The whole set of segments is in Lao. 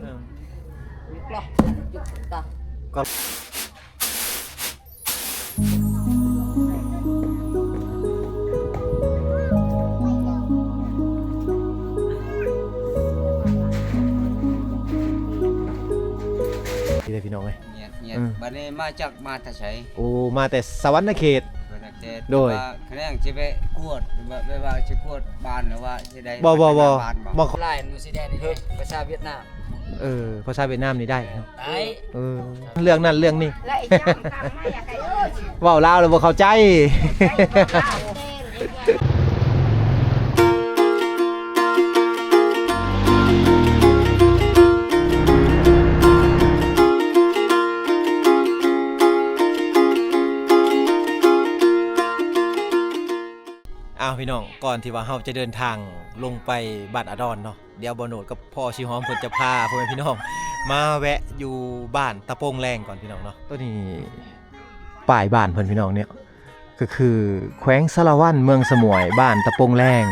ເອີ ນີ້ແຫຼະພີ່ນ້ອງເອີຍ. ງຽດ ງຽດ ເອີ ບັດນີ້ມາຈາກ ມາແຕ່ໃສ? ໂອ້ ມາແຕ່ສະຫວັນນະເຂດ. ສະຫວັນນະເຂດ. ໂດຍ ແຕ່ວ່າຂະແໜງຊິໄປກວດ ແບບ ແບບວ່າຊິກວດບ້ານ ຫຼືວ່າຊິໄດ້ ບໍ່ ບໍ່ ບໍ່ ພັດທະນາບ້ານບໍ່? ມາ ຫຼາຍໜູສີແດງນີ້ ເອີ ພາສາຫວຽດນາມ. ເອີ ພາສາຫວຽດນາມນີ້ໄດ້ເນາະ. ໄດ້. ເອີ ເລື່ອງນັ້ນເລື່ອງນີ້ ແລະອີກຢ່າງ ເວົ້າລາວແລ້ວບໍ່ເຂົ້າໃຈ. ອ້າວ ພີ່ນ້ອງ ກ່ອນທີ່ວ່າເຮົາຈະເດີນທາງລົງໄປບ້ານອາດອນເນາະ, ດຽວບ່າວໂນດກັບພໍ່ສີຫອມເພິ່ນຈະພາພໍ່ແມ່ພີ່ນ້ອງມາແວະຢູ່ບ້ານຕະໂປງແລງກ່ອນ ພີ່ນ້ອງເນາະ. ໂຕນີ້ປ້າຍບ້ານເພິ່ນ ພີ່ນ້ອງເນາະ. ກໍຄືແຂວງສາລະວັນ ເມືອງສະໝວຍ ບ້ານຕະໂປງແລງ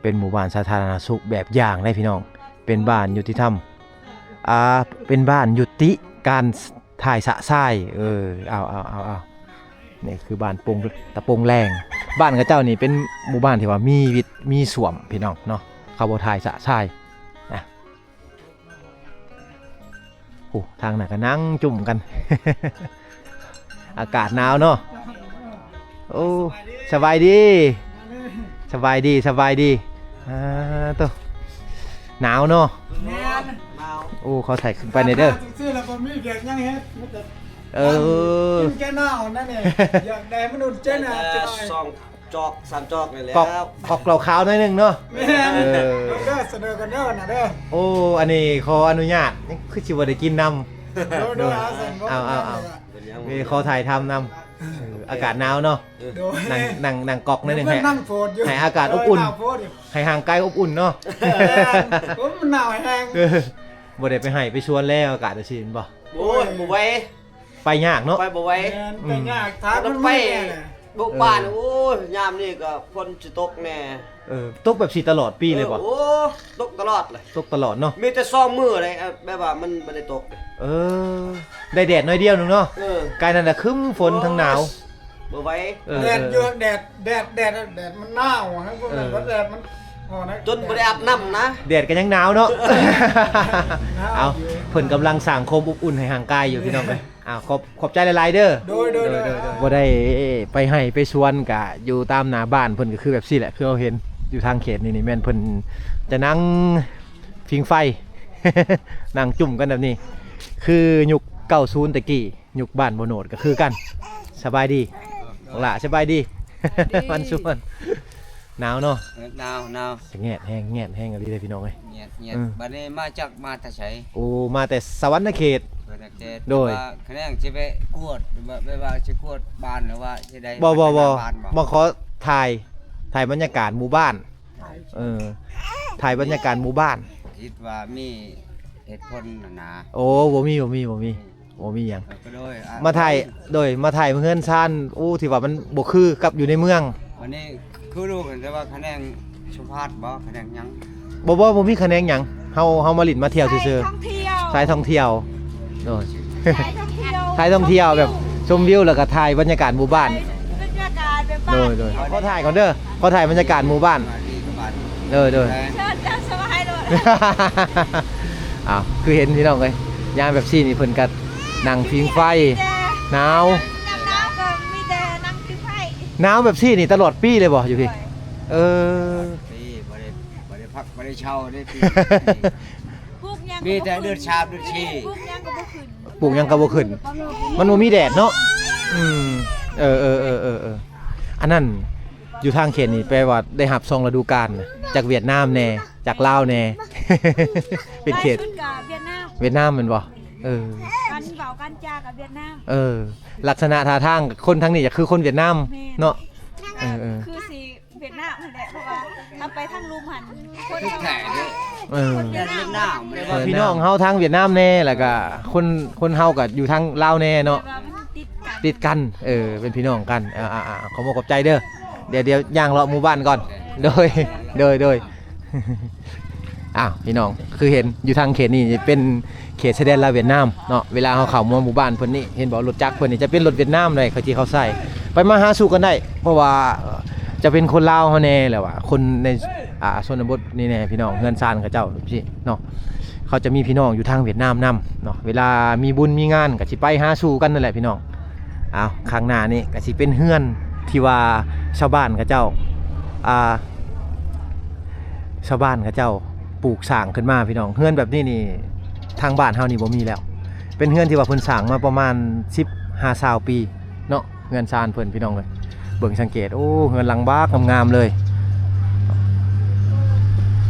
ເປັນໝູ່ບ້ານສາທາລະນະສຸກແບບຢ່າງເດ້ພີ່ນ້ອງ, ເປັນບ້ານຍຸຕິທຳ ອ່າ ເປັນບ້ານຍຸຕິການຖ່າຍຊະຊາຍ. ເອີ ເອົາ ເອົາ ເອົາ ເອົາ ນີ້ຄືບ້ານໂປ່ງ ຕະໂປງແລງ. ບ້ານເຂົາເຈົ້ານີ້ເປັນໝູ່ບ້ານທີ່ວ່າມີວິດ ມີສ້ວມ ພີ່ນ້ອງເນາະ, ເຂົາບໍ່ຖ່າຍຊະຊາຍນະ. ໂອ້ ທາງນັ້ນກໍນັ່ງຈຸ້ມກັນ ອາກາດໜາວເນາະ. ໂອ້ ສະບາຍດີ ສະບາຍດີ ສະບາຍດີ. ອ່າ ໂຕ ໜາວເນາະ. ແມ່ນ ໂອ້ ຂໍຖ່າຍຂຶ້ນໄປແດ່ເດີ. ຊື່ໆ ແລ້ວບໍ່ມີວຽກຫຍັງເຮັດ ມີແຕ່ ເອີ ກິນແກ້ໜາວນັ້ນເອງ. ຢາກໄດ້ມະນຸດເຈນນະ ແຕ່ສອງ ຈອກສາມຈອກນີ້ແຫຼະ ກອກ ກອກເຫຼົ້າຂາວໜ້ອຍໜຶ່ງເນາະ. ແມ່ນ ເອີ ເດີ ສະເໜີກັນເດີນະເດີ. ໂອ້ ອັນນີ້ຂໍອະນຸຍາດ ຍັງຄືຊິບໍ່ໄດ້ກິນນຳ. ໂດຍ ໂດຍ ເອົາ ເອົາ ເອົາ ເປັນຫຍັງ ນີ້ຂໍຖ່າຍທຳນຳ. ເອີ ອາກາດໜາວເນາະ. ໂດຍ ນັ່ງ ນັ່ງ ນັ່ງກອກໜ້ອຍໜຶ່ງ ໃຫ້ ໃຫ້ອາກາດອົບອຸ່ນ ໃຫ້ຮ່າງກາຍອົບອຸ່ນເນາະ. ແມ່ນ ໂອ້ ມັນໜາວແຮງ. ເອີ ບໍ່ໄດ້ໄປໄຮ່ໄປສວນແລ້ວ ອາກາດຈັ່ງຊີ້ແມ່ນບໍ່? ໂອ້ຍ ບໍ່ໄຫວ. ໄປຍາກເນາະ ໄປບໍ່ໄຫວ. ແມ່ນ ອືມ ໄປຍາກ ຖ້າມັນ ໄປບຸກບ້ານ. ເອີ ໂອ້ຍ ຍາມນີ້ກໍຝົນຊິຕົກແດ່. ເອີ ຕົກແບບຊີ້ຕະຫຼອດປີເລີຍບໍ່? ເອີ ໂອ້ ຕົກຕະຫຼອດເລີຍ ຕົກຕະຫຼອດເນາະ. ມີແຕ່ສອງມື້ເດ້ ແບບວ່າມັນບໍ່ໄດ້ຕົກເດ້. ເອີ ໄດ້ແດດໜ້ອຍດຽວໜຶ່ງເນາະ. ເອີ ກາຍນັ້ນລະຄຶ້ມຝົນທັງໜາວ. ໂອ້ຍ ບໍ່ໄຫວ. ເອີ ແດດຢູ່ ເອີ ແດດ ແດດ ແດດ ແດດມັນໜາວ ເອີ ແດດມັນຮ້ອນ ຈົນບໍ່ໄດ້ອາບນ້ຳນະ. ແດດກໍຍັງໜາວເນາະ. ໜາວ ເອົາ ຢູ່ ເພິ່ນກຳລັງສ້າງຄວາມອົບອຸ່ນໃຫ້ຮ່າງກາຍຢູ່ ພີ່ນ້ອງເອີຍ. ອ່າ ຂອບ ຂອບໃຈຫຼາຍໆເດີ. ໂດຍ ໂດຍ ໂດຍ ໂດຍ ໂດຍ. ບໍ່ໄດ້ໄປໄຮ່ໄປສວນ ກະຢູ່ຕາມໜ້າບ້ານເພິ່ນ ກໍຄືແບບຊີ້ແຫຼະ ຄືເຮົາເຫັນຢູ່ທາງເຂດນີ້ ນີ້ແມ່ນເພິ່ນຈະນັ່ງຜິງໄຟ ນັ່ງຈຸ້ມກັນແບບນີ້ ຄືຍຸກເກົ້າສິບແຕ່ກີ້ ຍຸກບ້ານບໍ່ໂນດກໍຄືກັນ. ສະບາຍດີ ບັກຫຼ້າ ສະບາຍດີ. ມັນຊວນ ໜາວເນາະ. ເອີ ໜາວ ໜາວ. ສະແງດແຮງ ແງດແຮງອີ່ຫຼີເດ້ພີ່ນ້ອງເອີຍ. ແງດ ແງດ. ເອີ ບັດນີ້ມາຈາກ ມາແຕ່ໃສ? ໂອ້ ມາແຕ່ສະຫວັນນະເຂດ. ສະຫວັນນະເຂດ. ໂດຍ ແຕ່ວ່າຂະແໜງຊິໄປກວດ ແບບ ແບບວ່າຊິກວດບ້ານ ຫຼືວ່າຊິໄດ້ ບໍ່ ບໍ່ ບໍ່ ມາຂໍຖ່າຍ ຖ່າຍບັນຍາກາດໝູ່ບ້ານ. ເອີ ຖ່າຍບັນຍາກາດໝູ່ບ້ານ. ຄິດວ່າມີເຫດຜົນຫັ້ນນະ. ໂອ້ ບໍ່ມີ ບໍ່ມີ ບໍ່ມີ. ບໍ່ມີຫຍັງ ເອີ ກໍໂດຍ ອ່າ ມາຖ່າຍ ໂດຍ ມາຖ່າຍເຮືອນຊານ. ໂອ້ ທີ່ວ່າມັນບໍ່ຄືກັບຢູ່ໃນເມືອງ. ວັນນີ້ຄືຮູ້ກັນ ແຕ່ວ່າຂະແໜງສຸພາດບໍ່ ຂະແໜງຫຍັງ? ບໍ່ ບໍ່ ບໍ່ມີຂະແໜງຫຍັງ. ເຮົາ ເຮົາມາຫຼິ້ນມາທ່ຽວຊື່ໆ ສາຍທ່ອງທ່ຽວ. ສາຍທ່ອງທ່ຽວ ໂດຍ ສາຍທ່ອງທ່ຽວ ສາຍທ່ອງທ່ຽວ ແບບຊົມວິວ ແລ້ວກໍຖ່າຍບັນຍາກາດໝູ່ບ້ານ. ບັນຍາກາດແບບ ໂດຍ ໂດຍ. ຂໍຖ່າຍກ່ອນເດີ ຂໍຖ່າຍບັນຍາກາດໝູ່ບ້ານ. ໂດຍ ໂດຍ. ເຊີນຕາມສະບາຍໂລດ. ອ້າວ ຄືເຫັນພີ່ນ້ອງເອີຍ ຍາມແບບຊີ້ນີ້ເພິ່ນກໍນັ່ງຜິງໄຟ. ໜາວ ຍາມໜາວກໍມີແຕ່ນັ່ງຜິງໄຟ. ໜາວແບບຊີ້ນີ້ຕະຫຼອດປີເລີຍບໍ່ຢູ່ພີ້? ເອີ ປີ ບໍ່ໄດ້ ບໍ່ໄດ້ພັກບໍ່ໄດ້ເຊົາເດ້ປີ. ປູກຫຍັງ ມີແຕ່ເດືອນສາມເດືອນສີ່ ປູກຫຍັງກໍບໍ່ຂຶ້ນ ປູກຫຍັງກໍບໍ່ຂຶ້ນ ມັນບໍ່ມີແດດເນາະ. ອືມ ເອີ ເອີ ອັນນັ້ນ ຢູ່ທາງເຂດນີ້ແປວ່າໄດ້ຮັບສອງລະດູການນະ ຈາກຫວຽດນາມແດ່ ຈາກລາວແດ່ ເປັນເຂດ ຫຼາຍສຸດກໍຫວຽດນາມ ຫວຽດນາມແມ່ນບໍ່? ເອີ ການເວົ້າການຈາກໍຫວຽດນາມ. ເອີ ລັກສະນະທ່າທາງຄົນທາງນີ້ຈະຄືຄົນຫວຽດນາມ. ແມ່ນ ເນາະ. ເອີ ເອີ ຄືຊິຫວຽດນາມຫັ້ນແຫຼະ ເພາະວ່າຖ້າໄປທາງລຸ່ມຫັ້ນຄົນ ຄືແທ້ເດ້. ເອີ ຄົນຫວຽດນາມ ຫວຽດນາມ ແຕ່ວ່າພີ່ນ້ອງເຮົາທາງຫວຽດນາມແດ່ ແລ້ວກໍຄົນ ຄົນເຮົາກໍຢູ່ທາງລາວແດ່ເນາະ. ແຕ່ວ່າມັນຕິດກັນ ຕິດກັນ ເອີ ເປັນພີ່ນ້ອງກັນ. ອ່າໆ ຂອບອົກຂອບໃຈເດີ ດຽວ ດຽວຍ່າງເລາະໝູ່ບ້ານກ່ອນ. ໂດຍ ໂດຍ ໂດຍ. ອ້າວ ພີ່ນ້ອງ ຄືເຫັນຢູ່ທາງເຂດນີ້ເປັນເຂດຊາຍແດນລາວຫວຽດນາມເນາະ. ເວລາເຮົາເຂົ້າມາໝູ່ບ້ານເພິ່ນນີ້ ເຫັນບໍ່ ລົດຈັກເພິ່ນນີ້ຈະເປັນລົດຫວຽດນາມເລີຍ ເຂົາຊິເຂົ້າໃສ່. ໄປມາຫາສູ່ກັນໄດ້ ເພາະວ່າ ເອີ ຈະເປັນຄົນລາວເຮົາແດ່ ແລ້ວວ່າຄົນໃນ ອ່າ ຊົນນະບົດນີ້ແດ່ ພີ່ນ້ອງ ເຮືອນຊານເຂົາເຈົ້າຊີ້ເນາະ. ເຂົາຈະມີພີ່ນ້ອງຢູ່ທາງຫວຽດນາມນຳເນາະ. ເວລາມີບຸນມີງານກໍຊິໄປຫາສູ່ກັນນັ້ນແຫຼະ ພີ່ນ້ອງ. ອ້າວ ຂ້າງໜ້ານີ້ກໍຊິເປັນເຮືອນທີ່ວ່າຊາວບ້ານເຂົາເຈົ້າ ອ່າ ຊາວບ້ານເຂົາເຈົ້າປູກສ້າງຂຶ້ນມາ ພີ່ນ້ອງ. ເຮືອນແບບນີ້ນີ້ ທາງບ້ານເຮົານີ້ບໍ່ມີແລ້ວ. ເປັນເຮືອນທີ່ວ່າເພິ່ນສ້າງມາປະມານສິບຫາຊາວປີເນາະ. ເຮືອນຊານເພິ່ນ ພີ່ນ້ອງເອີຍ ເບິ່ງສັງເກດ ໂອ້ ເຮືອນຫຼັງບັກງາມໆເລີຍ.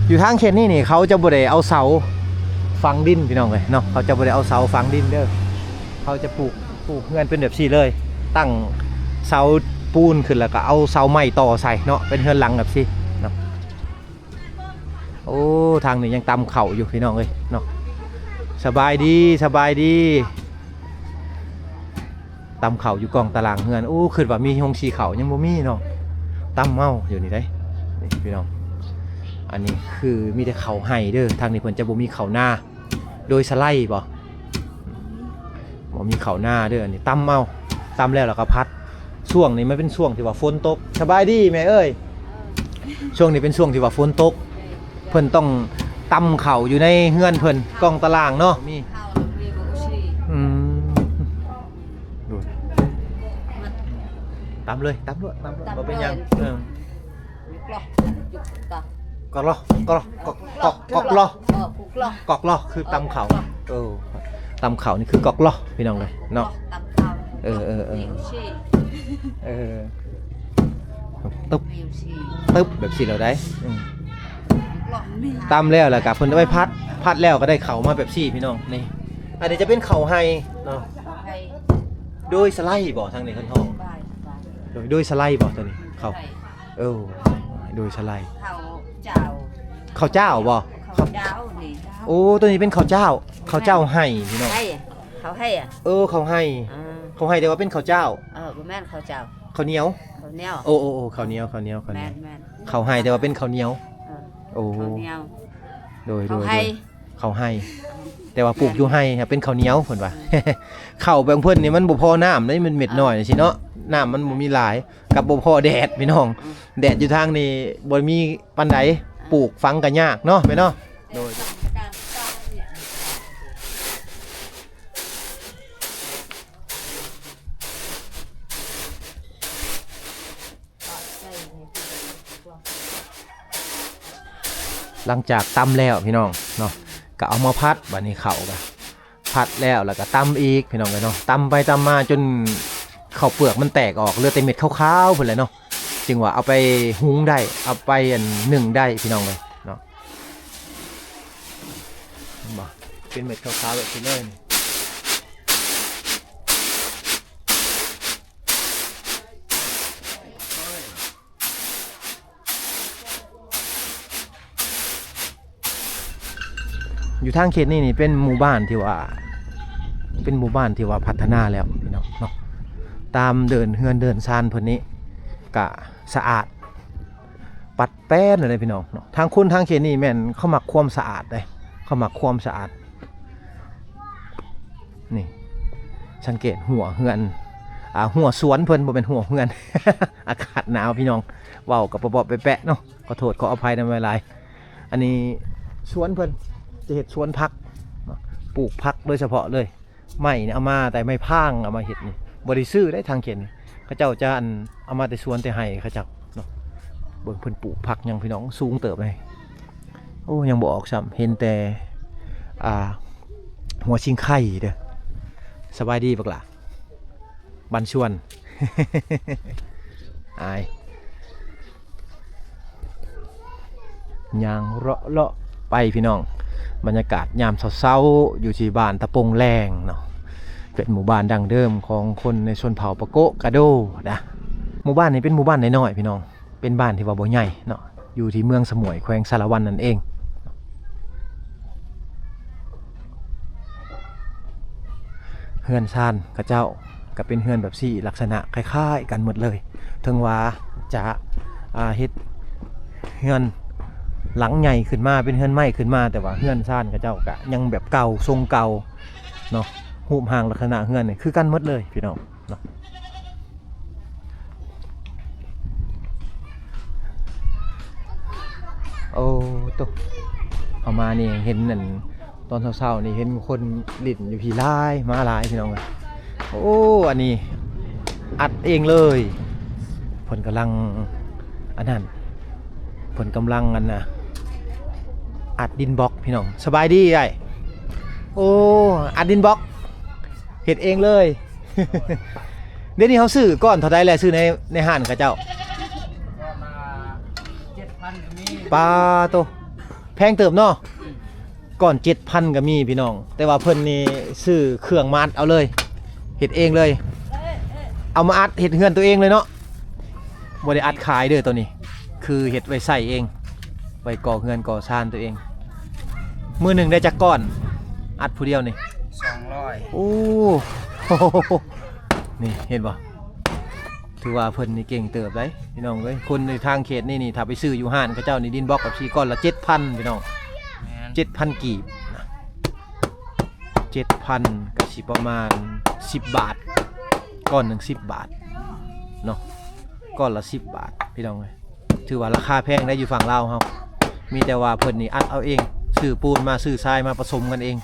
ຢູ່ທາງເຂດນີ້ນີ້ ເຂົາຈະບໍ່ໄດ້ເອົາເສົາຝັງດິນ ພີ່ນ້ອງເອີຍເນາະ. ເຂົາຈະບໍ່ໄດ້ເອົາເສົາຝັງດິນເດີ. ເຂົາຈະປູກ ປູກເຮືອນເປັນແບບຊີ້ເລີຍ ຕັ້ງເສົາປູນຂຶ້ນ ແລ້ວກໍເອົາເສົາໄມ້ຕໍ່ໃສ່ເນາະ ເປັນເຮືອນຫຼັງແບບຊີ້ເນາະ. ໂອ້ ທາງນີ້ຍັງຕຳເຂົ້າຢູ່ ພີ່ນ້ອງເອີຍເນາະ. ສະບາຍດີ ສະບາຍດີ. ຕຳເຂົ້າຢູ່ກ້ອງຕາລ່າງເຮືອນ. ໂອ້ ຄິດວ່າມີໂຮງສີເຂົ້າ ຍັງບໍ່ມີເນາະ. ຕຳເອົາຢູ່ນີ້ເດ້ ນີ້ ພີ່ນ້ອງ. ອັນນີ້ຄືມີແຕ່ເຂົ້າໄຮ່ເດີ. ທາງນີ້ເພິ່ນຈະບໍ່ມີເຂົ້ານາ. ໂດຍສະໄລບໍ່? ບໍ່ມີເຂົ້ານາເດີ. ອັນນີ້ຕຳເອົາ ຕຳແລ້ວ ແລ້ວກໍຜັດ. ຊ່ວງນີ້ມັນເປັນຊ່ວງທີ່ວ່າຝົນຕົກ. ສະບາຍດີແມ່ເອີຍ. ຊ່ວງນີ້ເປັນຊ່ວງທີ່ວ່າຝົນຕົກ ເພິ່ນຕ້ອງຕຳເຂົ້າຢູ່ໃນເຮືອນເພິ່ນ ກ້ອງຕາລ່າງເນາະ. ມີ ອືມ ຕຳເລີຍ ຕຳໂລດ ຕຳໂລດ ບໍ່ເປັນຫຍັງ. ເອີ ກອກລໍ ກອກລໍ ກອກລໍ ກອກລໍ ເອີ ກອກລໍ ກອກລໍ ຄືຕຳເຂົ້າ. ເອີ ຕຳເຂົ້ານີ້ຄືກອກລໍ ພີ່ນ້ອງເອີຍເນາະ. ເອີ ເອີ ເອີ ເອີ ຕຶບ ຕຶບ ແບບຊີ້ແລ້ວໄດ໋. ອືມ ຕຳແລ້ວ ແລ້ວກໍເພິ່ນເອົາໄປຜັດ ຜັດແລ້ວກໍໄດ້ເຂົ້າມາແບບຊີ້ ພີ່ນ້ອງ. ນີ້ ອັນນີ້ຈະເປັນເຂົ້າໄຮ່ເນາະ. ໂດຍສະໄລບໍ່ ທາງນີ້ເພິ່ນຮ້ອງ ໂດຍ ໂດຍສະໄລບໍ່ ຕົວນີ້ ເຂົ້າ ເອີ ໂດຍສະໄລ. ເຂົ້າເຈົ້າ ເຂົ້າເຈົ້າບໍ່? ເຂົ້າເຈົ້ານີ້. ໂອ້ ຕົວນີ້ເປັນເຂົ້າເຈົ້າ ເຂົ້າເຈົ້າໄຮ່ ພີ່ນ້ອງ. ເຂົ້າໄຮ່ ເອີ ເຂົ້າໄຮ່ ເຂົ້າໄຮ່ ແຕ່ວ່າເປັນເຂົ້າເຈົ້າ. ເອີ ບໍ່ແມ່ນເຂົ້າເຈົ້າ ເຂົ້າໜຽວ ເຂົ້າໜຽວ. ໂອ້ ໂອ້ ເຂົ້າໜຽວ ເຂົ້າໜຽວ ເຂົ້າໜຽວ. ແມ່ນ ເຂົ້າໄຮ່ ແຕ່ວ່າເປັນເຂົ້າໜຽວ. ໂອ້ ເຂົ້າໜຽວ ໂດຍ ໂດຍ ເຂົ້າໄຮ່ ແຕ່ວ່າປູກຢູ່ໄຮ່ ເປັນເຂົ້າໜຽວເພິ່ນວ່າ. ເຂົ້າແບບເພິ່ນນີ້ມັນບໍ່ພໍນ້ຳເດ້ ມັນເມັດນ້ອຍຊີ້ເນາະ. ນ້ຳມັນບໍ່ມີຫຼາຍ ກັບບໍ່ພໍແດດ ພີ່ນ້ອງ. ແດດຢູ່ທາງນີ້ບໍ່ມີປານໃດ ປູກຝັງກໍຍາກເນາະ ແມ່ນເນາະ. ໂດຍ ຫຼັງຈາກຕຳແລ້ວ ພີ່ນ້ອງເນາະ ກໍເອົາມາຜັດ. ບັດນີ້ເຂົ້າກໍຜັດແລ້ວ ແລ້ວກໍຕຳອີກ ພີ່ນ້ອງເອີຍເນາະ. ຕຳໄປຕຳມາຈົນເຂົ້າເປືອກມັນແຕກອອກ ເຫຼືອແຕ່ເມັດຂາວໆ ພຸ້ນແຫຼະເນາະ. ຈຶ່ງວ່າເອົາໄປຫຸງໄດ້ ເອົາໄປ ອັນ ໜຶ້ງໄດ້ ພີ່ນ້ອງເອີຍເນາະ. ເຫັນບໍ່ ເປັນເມັດຂາວໆ ແບບນີ້ເລີຍ. ຢູ່ທາງເຂດນີ້ນີ້ເປັນໝູ່ບ້ານທີ່ວ່າ ເປັນໝູ່ບ້ານທີ່ວ່າພັດທະນາແລ້ວ ພີ່ນ້ອງເນາະ. ຕາມເດີ່ນເຮືອນເດີ່ນຊານເພິ່ນນີ້ກະສະອາດ ປັດແປ້ນເລີຍພີ່ນ້ອງເນາະ. ທາງຄົນທາງເຂດນີ້ແມ່ນເຂົາມັກຄວາມສະອາດເດ້ ເຂົາມັກຄວາມສະອາດ. ນີ້ ສັງເກດຮົ້ວເຮືອນ ອ່າ ຮົ້ວສວນເພິ່ນ ບໍ່ແມ່ນຮົ້ວເຮືອນ. ອາກາດໜາວພີ່ນ້ອງ ເວົ້າກໍປະເປາະແປະເນາະ ຂໍໂທດຂໍອະໄພນຳຫຼາຍໆ. ອັນນີ້ສວນເພິ່ນ ຈະເຮັດສວນຜັກເນາະ ປູກຜັກໂດຍສະເພາະເລີຍ. ໄມ້ນີ້ເອົາມາແຕ່ໄມ້ພາງ ເອົາມາເຮັດນີ້ ບໍ່ໄດ້ຊື້ເດ້ທາງເຂດນີ້ ເຂົາເຈົ້າຈະ ອັນ ເອົາມາແຕ່ສວນແຕ່ໄຮ່ເຂົາເຈົ້າເນາະ. ເບິ່ງເພິ່ນປູກຜັກຫຍັງພີ່ນ້ອງ ສູງເຕີບເລີຍ. ໂອ້ ຍັງບໍ່ອອກຊ້ຳ ເຫັນແຕ່ ອ່າ ຫົວຊິງໄຄເດີ. ສະບາຍດີບັກຫຼ້າ ບັນຊວນ ອາຍ ຍ່າງເລາະໆໄປພີ່ນ້ອງ. ບັນຍາກາດຍາມເຊົ້າໆ ຢູ່ທີ່ບ້ານຕະປົງແລງເນາະ ເປັນໝູ່ບ້ານດັ້ງເດີມຂອງຄົນໃນຊົນເຜົ່າປະໂກະກະໂດນະ. ໝູ່ບ້ານນີ້ເປັນໝູ່ບ້ານນ້ອຍໆ ພີ່ນ້ອງ ເປັນບ້ານທີ່ວ່າບໍ່ໃຫຍ່ເນາະ ຢູ່ທີ່ເມືອງສະໝວຍ ແຂວງສາລະວັນນັ້ນເອງ. ເຮືອນຊານເຂົາເຈົ້າກໍເປັນເຮືອນແບບຊີ້ ລັກສະນະຄ້າຍໆກັນໝົດເລີຍ. ເຖິງວ່າຈະ ອ່າ ເຮັດເຮືອນ ຫຼັງໃຫຍ່ຂຶ້ນມາ ເປັນເຮືອນໄມ້ຂຶ້ນມາ ແຕ່ວ່າເຮືອນຊານເຂົາເຈົ້າກະຍັງແບບເກົ່າ ຊົງເກົ່າເນາະ. ຮູບຮ່າງລັກສະນະເຮືອນນີ້ຄືກັນໝົດເລີຍພີ່ນ້ອງເນາະ. ໂອ້ ໂຕ ເຮົາມານີ້ເຫັນອັນ ຕອນເຊົ້າໆນີ້ເຫັນຄົນຫຼິ້ນຢູ່ພີ້ຫຼາຍ ມາຫຼາຍພີ່ນ້ອງເອີຍ. ໂອ້ ອັນນີ້ອັດເອງເລີຍ ເພິ່ນກຳລັງອັນນັ້ນ ເພິ່ນກຳລັງອັນນະ ອັດດິນບລັອກພີ່ນ້ອງ. ສະບາຍດີອ້າຍ. ໂອ້ ອັດດິນບລັອກ ເຮັດເອງເລີຍ. ດຽວນີ້ເຮົາຊື້ກ້ອນເທົ່າໃດແຫຼະ ຊື້ໃນ ໃນຮ້ານເຂົາເຈົ້າ? ປາໂຕ ແພງເຕີບເນາະ. ກ້ອນເຈັດພັນກໍມີພີ່ນ້ອງ ແຕ່ວ່າເພິ່ນນີ້ຊື້ເຄື່ອງມາອັດເອົາເລີຍ ເຮັດເອງເລີຍ ເອົາມາອັດເຮັດເຮືອນຕົວເອງເລີຍເນາະ. ບໍ່ໄດ້ອັດຂາຍເດີ ໂຕນີ້ຄືເຮັດໄວ້ໃຊ້ເອງ ໄວ້ກໍ່ເຮືອນກໍ່ຊານຕົວເອງ. ມື້ໜຶ່ງໄດ້ຈັກກ້ອນ ອັດຜູ້ດຽວນີ້? ສອງຮ້ອຍ. ໂອ້ ນີ້ເຫັນບໍ່? ຖືວ່າເພິ່ນນີ້ເກັ່ງເຕີບໄດ໋ພີ່ນ້ອງເອີຍ. ຄົນໃນທາງເຂດນີ້ນີ້ ຖ້າໄປຊື້ຢູ່ຮ້ານເຂົາເຈົ້ານີ້ ດິນບລັອກກັບຊີ ກ້ອນລະເຈັດພັນພີ່ນ້ອງ. ແມ່ນ ເຈັດພັນກີບນະ ເຈັດພັນກໍຊິປະມານສິບບາດ ກ້ອນໜຶ່ງສິບບາດເນາະ ກ້ອນລະສິບບາດພີ່ນ້ອງເອີຍ. ຖືວ່າລາຄາແພງໄດ໋ຢູ່ຝັ່ງລາວເຮົາ ມີແຕ່ວ່າເພິ່ນນີ້ອັດເອົາເອງ ຊື້ປູນມາ ຊື້ຊາຍມາປະສົມກັນເອງ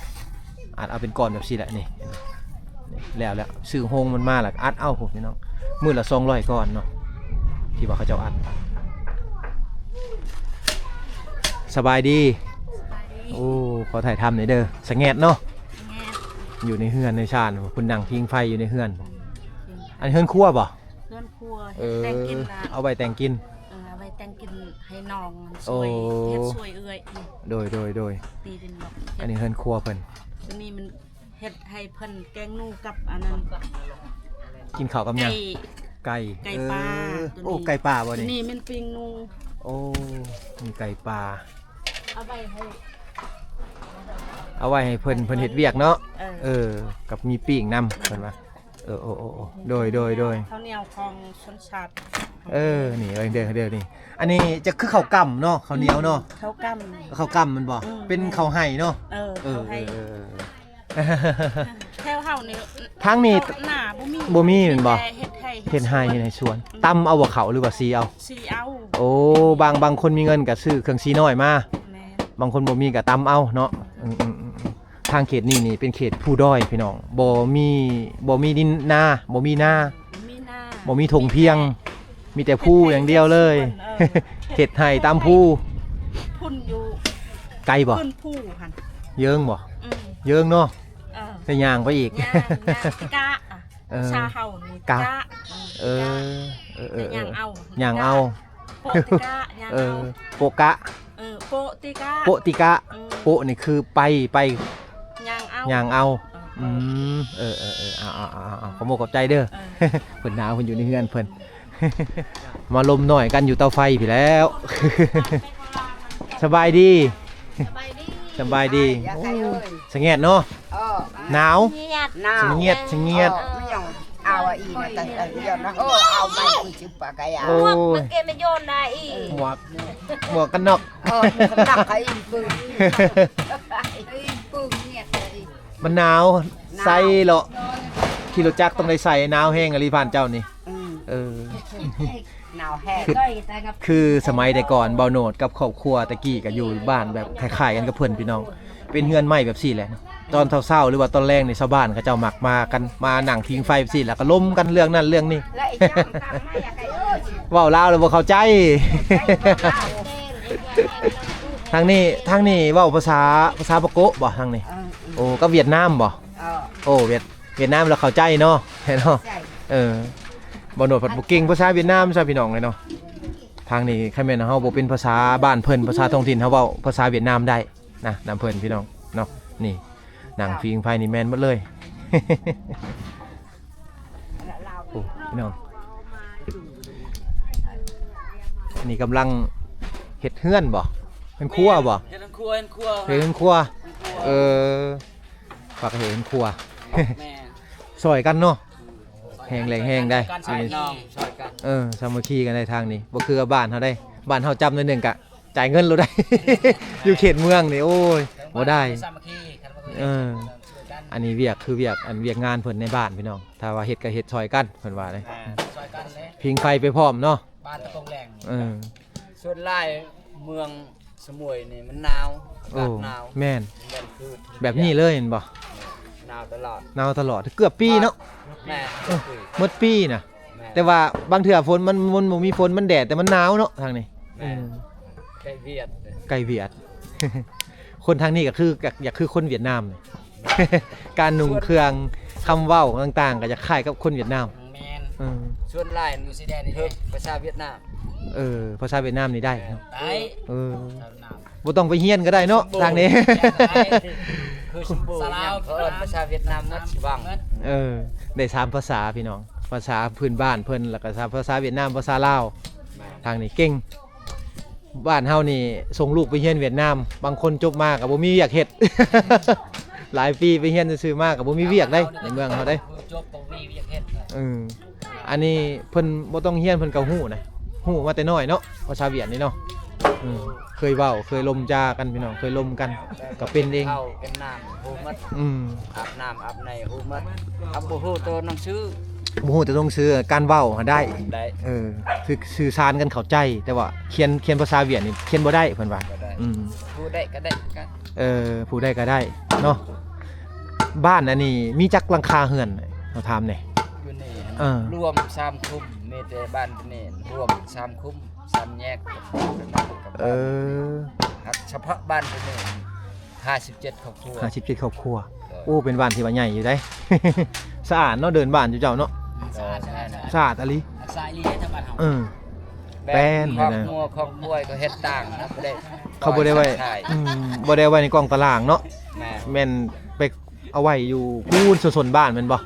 ອັດເອົາເປັນກ້ອນແບບຊີ້ແຫຼະ. ນີ້ ນີ້ແລ້ວແລ້ວ ຊື້ໂຮງມັນມາແລ້ວອັດເອົາພຸ້ນພີ່ນ້ອງ. ມື້ລະສອງຮ້ອຍກ້ອນເນາະ ທີ່ວ່າເຂົາເຈົ້າອັດ. ສະບາຍດີ. ໂອ້ ຂໍຖ່າຍທຳໜ່ອຍເດີ. ສະແງດເນາະ ຢູ່ໃນເຮືອນໃນຊານ ເພິ່ນນັ່ງພິງໄຟຢູ່ໃນເຮືອນ. ອັນເຮືອນຄົວບໍ່? ເຮືອນຄົວ ເອີ ແຕ່ງກິນນະ ເອົາໄວ້ແຕ່ງກິນ. ເອີ ເອົາໄວ້ແຕ່ງກິນໃຫ້ນ້ອງ ໂອ້ ຊ່ວຍເຮັດຊ່ວຍເອື້ອຍ. ໂດຍ ໂດຍ ໂດຍ. ອັນນີ້ເຮືອນຄົວເພິ່ນ ອັນນີ້ມັນເຮັດໃຫ້ເພິ່ນແກງໜູກັບອັນນັ້ນ. ກິນເຂົ້າກັບຫຍັງ? ໄກ່ ໄກ່ ເອີ ໂອ້ ໄກ່ປ່າບໍ່ນີ້? ນີ້ແມ່ນປີ້ງໜູ. ໂອ້ ມີໄກ່ປ່າ ເອົາໄວ້ໃຫ້ ເອົາໄວ້ໃຫ້ເພິ່ນ ເພິ່ນເຮັດວຽກເນາະ. ເອີ ເອີ ກັບມີປີ້ງນຳເພິ່ນວ່າ. ເອີ ໂອ້ ໂອ້ ໂອ້ ໂດຍ ໂດຍ ໂດຍ. ເຂົ້າໜຽວຂອງຊົນຊາດ. ເອີ ນີ້ເບິ່ງເດີ ເດີນີ້ ອັນນີ້ຈະຄືເຂົ້າກ່ຳເນາະ ເຂົ້າໜຽວເນາະ. ເຂົ້າກ່ຳ ເຂົ້າກ່ຳແມ່ນບໍ່? ເປັນເຂົ້າໄຮ່ເນາະ. ເອີ ເອີ ເຂົ້າໄຮ່ ເອີ ເອີ ເອີ. ແຖວເຮົານີ້ ທາງນີ້ ເຂົ້ານາບໍ່ມີ ບໍ່ມີແມ່ນບໍ່? ມີແຕ່ເຮັດໄຮ່ ເຮັດໄຮ່ ເຮັດໄຮ່ສວນ. ຕຳເອົາບໍ່ເຂົ້າ ຫຼືວ່າສີເອົາ? ສີເອົາ. ໂອ້ ບາງ ບາງຄົນມີເງິນກໍຊື້ເຄື່ອງສີນ້ອຍມາ. ແມ່ນ ບາງຄົນບໍ່ມີກໍຕຳເອົາເນາະ. ອືມ ອືມ ອືມ. ທາງເຂດນີ້ນີ້ເປັນເຂດພູດອຍພີ່ນ້ອງ ບໍ່ມີ ບໍ່ມີດິນນາ ບໍ່ມີນາ ບໍ່ມີນາ ບໍ່ມີທົ່ງພຽງ ມີແຕ່ພູຢ່າງດຽວເລີຍ. ເອີ ເຮັດໄຮ່ຕາມພູ. ພຸ້ນຢູ່ ໄກບໍ່? ຂຶ້ນພູຫັ້ນ ເຢິງບໍ່? ອືມ ເຢິງເນາະ. ເອີ ໄດ້ຍ່າງໄປອີກ ຍ່າງ ຍ່າງກະ ເອີ ພາສາເຮົານີ້ກະ ກະ ເອີ ເອີ ເອີ ຍ່າງເອົາ ຍ່າງເອົາ ໂປະຕິກະ ຍ່າງເອົາ ເອີ ໂປະກະ ເອີ ໂປະຕິກະ ໂປະຕິກະ. ເອີ ໂປະນີ້ຄືໄປ ໄປ ຍ່າງເອົາ ຍ່າງເອົາ. ເອີ ອືມ ເອີ ເອີ ເອີ ເອົາ ເອົາ ເອົາ ເອົາ ຂອບອົກຂອບໃຈເດີ. ເອີ ເພິ່ນໜາວ ເພິ່ນຢູ່ໃນເຮືອນເພິ່ນ ມາລົມໜ້ອຍກັນຢູ່ເຕົາໄຟພີ້ແລ້ວ. ສະບາຍດີ ສະບາຍດີ ສະບາຍດີ. ໂອ້ ສະແງດເນາະ. ເອີ ໜາວ ສະງຽດ ສະງຽດ ເອີ ເອົາອີກນະ ເອີ ເອົາໄປ ໂອ້ຍ ໝວກ ໝວກກັນນັອກ ເອີ ໝວກກັນນັອກ ອີປຶ້ງ ອີປຶ້ງ ງຽດ ມັນໜາວ ໜາວ ໃສ່ເລາະ ຂີ່ລົດຈັກຕ້ອງໄດ້ໃສ່ ໜາວແຮງອີ່ຫຼີບ້ານເຈົ້ານີ້. ອືມ ເອີ ໜາວແຮງ ຄື ຄືສະໄໝແຕ່ກ່ອນ ບ່າວໂນດກັບຄອບຄົວແຕ່ກີ້ກໍຢູ່ບ້ານແບບຄ້າຍໆກັນກັບເພິ່ນພີ່ນ້ອງ ເປັນເຮືອນໄມ້ແບບຊີ້ແຫຼະ. ຕອນເຊົ້າໆ ຫຼືວ່າຕອນແລງນີ້ ຊາວບ້ານເຂົາເຈົ້າມັກມາກັນ ມານັ່ງຜິງໄຟຊີ້ ແລ້ວກໍລົມກັນເລື່ອງນັ້ນເລື່ອງນີ້ ເວົ້າລາວແລ້ວບໍ່ເຂົ້າໃຈ. ທາງນີ້ ທາງນີ້ເວົ້າພາສາ ພາສາປາໂກະບໍ່ທາງນີ້? ເອີ ໂອ້ ກັບຫວຽດນາມບໍ່? ເອີ ໂອ້ ຫວຽດ ຫວຽດນາມລາວເຂົ້າໃຈເນາະ ເນາະ. ເອີ ບ່າວໂນດພັດບໍ່ເກັ່ງພາສາຫວຽດນາມຊະພີ່ນ້ອງເອີຍເນາະ. ທາງນີ້ຄັນແມ່ນເຮົາບໍ່ເປັນພາສາບ້ານເພິ່ນ ພາສາທ້ອງຖິ່ນ ເຮົາເວົ້າພາສາຫວຽດນາມໄດ້ນະ ນຳເພິ່ນພີ່ນ້ອງເນາະ. ນີ້ ໜັງຝີງໄຟນີ້ແມ່ນໝົດເລີຍ. ໂອ້ ພີ່ນ້ອງ ອັນນີ້ກຳລັງເຮັດເຮືອນບໍ່? ເຮືອນຄົວບໍ່? ເຮັດເຮືອນຄົວ ເຮືອນຄົວ ເຮັດເຮືອນຄົວ. ເອີ ພາກັນເຮັດເຮືອນຄົວ. ແມ່ນ ຊ່ອຍກັນເນາະ ແຮງແລງແຮງໄດ໋ ຊ່ອຍກັນ ເອີ ສາມັກຄີກັນໄດ້ທາງນີ້ ບໍ່ຄືກັບບ້ານເຮົາໄດ໋. ບ້ານເຮົາຈັບໜ້ອຍໜຶ່ງກະ ຈ່າຍເງິນໂລດໄດ໋ ຢູ່ເຂດເມືອງນີ້ ໂອ້ຍ ບໍ່ໄດ້ ສາມັກຄີ ເອີ ອັນນີ້ວຽກ ຄືວຽກ ອັນວຽກງານເພິ່ນໃນບ້ານພີ່ນ້ອງ ຖ້າວ່າເຮັດກໍເຮັດຊ່ອຍກັນ ເພິ່ນວ່າເດ້ ອ່າ ຊ່ອຍກັນເດ້ ພິງໄຟໄປພ້ອມເນາະ ບ້ານຕະກົງແລງ ເອີ ສ່ວນຫຼາຍເມືອງສະໝວຍນີ້ມັນໜາວ ອາກາດໜາວ ໂອ້ ແມ່ນ ແບບຄື ແບບນີ້ເລີຍແມ່ນບໍ່? ໜາວຕະຫຼອດ ໜາວຕະຫຼອດ ເກືອບປີເນາະ ແມ່ນ ເອີ ເກືອບປີ ໝົດປີນະ ແມ່ນ ແຕ່ວ່າບາງເທື່ອຝົນມັນ ມັນບໍ່ມີຝົນ ມັນແດດ ແຕ່ມັນໜາວເນາະທາງນີ້ ແມ່ນ ເອີ ໃກ້ຫວຽດ ໃກ້ຫວຽດ ຄົນທາງນີ້ກໍຄື ຢາກ ຢາກຄືຄົນຫວຽດນາມ ການນຸ່ງເຄື່ອງ ຄຳເວົ້າຕ່າງໆ ກໍຢາກຄ້າຍກັບຄົນຫວຽດນາມ ແມ່ນ ເອີ ສ່ວນຫຼາຍຢູ່ຊາຍແດນນີ້ເດີ ພາສາຫວຽດນາມ ເອີ ພາສາຫວຽດນາມນີ້ໄດ້ເນາະ ໄດ້ ເອີ ພາສາຫວຽດນາມ ບໍ່ຕ້ອງໄປຮຽນກໍໄດ້ເນາະ ທາງນີ້ ຄືສົມບູນ ສະລາວ ເຂົາເອີ້ນພາສາຫວຽດນາມໝົດຊິຫວັງ ເອີ ໄດ້ສາມພາສາພີ່ນ້ອງ ພາສາພື້ນບ້ານເພິ່ນ ແລ້ວກໍພາສາຫວຽດນາມ ພາສາລາວ ແມ່ນ ທາງນີ້ເກັ່ງ ບ້ານເຮົານີ້ສົ່ງລູກໄປຮຽນຫວຽດນາມ ບາງຄົນຈົບມາກໍບໍ່ມີວຽກເຮັດ ຫຼາຍປີໄປຮຽນຊື່ໆ ມາກໍບໍ່ມີວຽກໄດ໋ ໃນເມືອງເຮົາໄດ໋ ຈົບບໍ່ມີວຽກເຮັດ ເອີ ອັນນີ້ເພິ່ນບໍ່ຕ້ອງຮຽນ ເພິ່ນກໍຮູ້ນະ ຮູ້ມາແຕ່ນ້ອຍເນາະ ພາສາຫວຽດນີ້ເນາະ ເອີ ເຄີຍເວົ້າ ເຄີຍລົມຈາກັນພີ່ນ້ອງ ເຄີຍລົມກັນ ກໍເປັນເອງ ເຂົ້າເປັນນ້ຳຮູ້ໝົດ ອືມ ອາບນ້ຳອາບໃນຮູ້ໝົດ ເຮົາບໍ່ຮູ້ໂຕໜັງສື ບໍ່ຮູ້ແຕ່ໜັງສື ການເວົ້າຫາໄດ້ ໄດ້ ເອີ ຄືສື່ສານກັນເຂົ້າໃຈ ແຕ່ວ່າຂຽນ ຂຽນພາສາຫວຽດນີ້ຂຽນບໍ່ໄດ້ ເພິ່ນວ່າ ບໍ່ໄດ້ ອືມ ຜູ້ໃດກໍໄດ້ຄືກັນ ເອີ ຜູ້ໃດກໍໄດ້ເນາະ ບ້ານອັນນີ້ມີຈັກຫຼັງຄາເຮືອນ ເຮົາຖາມແດ່ ຢູ່ນີ້ ເອີ ລວມສາມຄຸ້ມ ມີແຕ່ບ້ານນີ້ລວມສາມຄຸ້ມ ສາມແຍກ ເອີ ຫາກສະເພາະບ້ານນີ້ຫ້າສິບເຈັດຄອບຄົວ ຫ້າສິບເຈັດຄອບຄົວ ໂອ້ ເປັນບ້ານທີ່ວ່າໃຫຍ່ຢູ່ເດ້ ສະອາດເນາະ ເດີ່ນບ້ານຢູ່ເຈົ້າເນາະ ສະອາດ ສະອາດ ສະອາດອີ່ຫຼີ ຮັກສາອີ່ຫຼີເດ້ທາງບ້ານເຮົາ ເອີ ແປນ ຄອກງົວຄອກຄວາຍກໍເຮັດຕ່າງນະ ບໍ່ໄດ້ ເຂົາບໍ່ໄດ້ໄວ້ ອືມ ບໍ່ໄດ້ໄວ້ໃນກ່ອງຕາລາງເນາະ ແມ່ນ ແມ່ນໄປເອົາໄວ້ຢູ່ພຸ້ນ ໂຊນບ້ານແມ່ນບໍ່?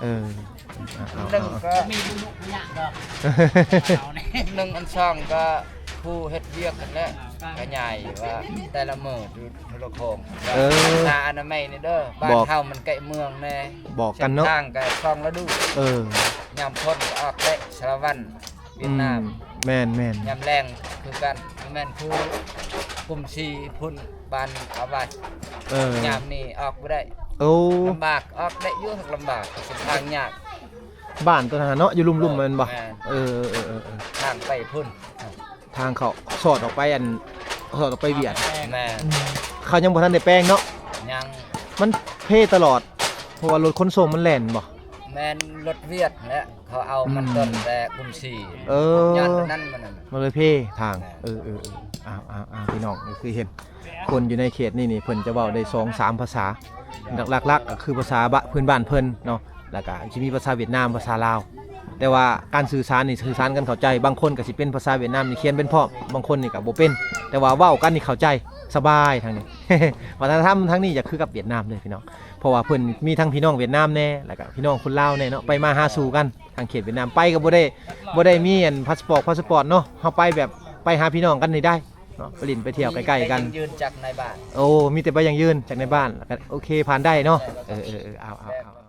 ເອີ ໜຶ່ງກໍມີບຸລຸກຍາກດອກ ໜຶ່ງ ອັນສອງກໍຜູ້ເຮັດວຽກຫັ້ນແຫຼະ ຂະຫຍາຍວ່າແຕ່ລະມື້ໂທລະໂຄ່ງ ເອີ ລັກສາອະນາໄມນີ້ເດີ ບ້ານເຮົາມັນໃກ້ເມືອງແດ່ ບອກກັນເນາະ ເສັ້ນທາງກໍສອງລະດູ ເອີ ຍາມຝົນກໍອອກໄດ້ ສາລະວັນ ຫວຽດນາມ ອືມ ແມ່ນໆ ຍາມແລ້ງຄືກັນ ແມ່ນຄືກຸ່ມສີ່ພຸ້ນ ບ້ານອາວາດ ເອີ ຍາມນີ້ອອກບໍ່ໄດ້ ໂອ້ ລຳບາກ ອອກໄດ້ຢູ່ ຮັກລຳບາກ ເສັ້ນທາງຍາກ ບ້ານຕົວນັ້ນເນາະ ຢູ່ລຸ່ມໆ ແມ່ນບໍ່? ແມ່ນ ເອີ ເອີ ເອີ ເອີ ທາງໄປພຸ້ນ ທາງເຂົາສອດອອກໄປ ອັນ ສອດອອກໄປຫວຽດ ແມ່ນ ອືມ ເຂົາຍັງບໍ່ທັນໄດ້ແປງເນາະ ຍັງ ມັນເພຕະຫຼອດ ເພາະວ່າລົດຂົນສົ່ງມັນແລ່ນບໍ່? ແມ່ນລົດຫວຽດແຫຼະ ເຂົາເອົາມັນ ອືມ ຕົ້ນແຕ່ກຸມສີ ເອີ ຍ້ອນຕົວນັ້ນມັນນັ້ນ ມັນເລີຍເພທາງ ແມ່ນ ເອີໆ ອ້າວໆໆ ພີ່ນ້ອງ ກໍຄືເຫັນຄົນຢູ່ໃນເຂດນີ້ນີ້ ເພິ່ນຈະເວົ້າໄດ້ສອງສາມພາສາ ຫຼັກໆ ກໍຄືພາສາບ້ານ ພື້ນບ້ານເພິ່ນເນາະ ແລ້ວກໍຊິມີພາສາຫວຽດນາມ ພາສາລາວ ແຕ່ວ່າການສື່ສານນີ້ ສື່ສານກັນເຂົ້າໃຈ ບາງຄົນກໍຊິເປັນພາສາຫວຽດນາມນີ້ຂຽນເປັນພ້ອມ ບາງຄົນນີ້ກໍບໍ່ເປັນ ແຕ່ວ່າເວົ້າກັນນີ້ເຂົ້າໃຈສະບາຍທາງນີ້ ວັດທະນະທຳທາງນີ້ຈະຄືກັບຫວຽດນາມເລີຍພີ່ນ້ອງ ເພາະວ່າເພິ່ນມີທັງພີ່ນ້ອງຫວຽດນາມແດ່ ແລ້ວກໍພີ່ນ້ອງຄົນລາວແດ່ເນາະ ໄປມາຫາສູ່ກັນ ທາງເຂດຫວຽດນາມ ໄປກໍບໍ່ໄດ້ ບໍ່ໄດ້ມີອັນພາສປອດ ພາສປອດເນາະ ເຮົາໄປແບບໄປຫາພີ່ນ້ອງກັນນີ້ໄດ້ເນາະ ໄປຫຼິ້ນໄປທ່ຽວໃກ້ໆ ກັນ ມີໃບຢັ້ງຢືນຈາກນາຍບ້ານ ໂອ້ ມີແຕ່ໃບຢັ້ງຢືນຈາກນາຍບ້ານ ແລ້ວກໍໂອເຄ ຜ່ານໄດ້ເນາະ ເອີໆໆ ເອົາໆ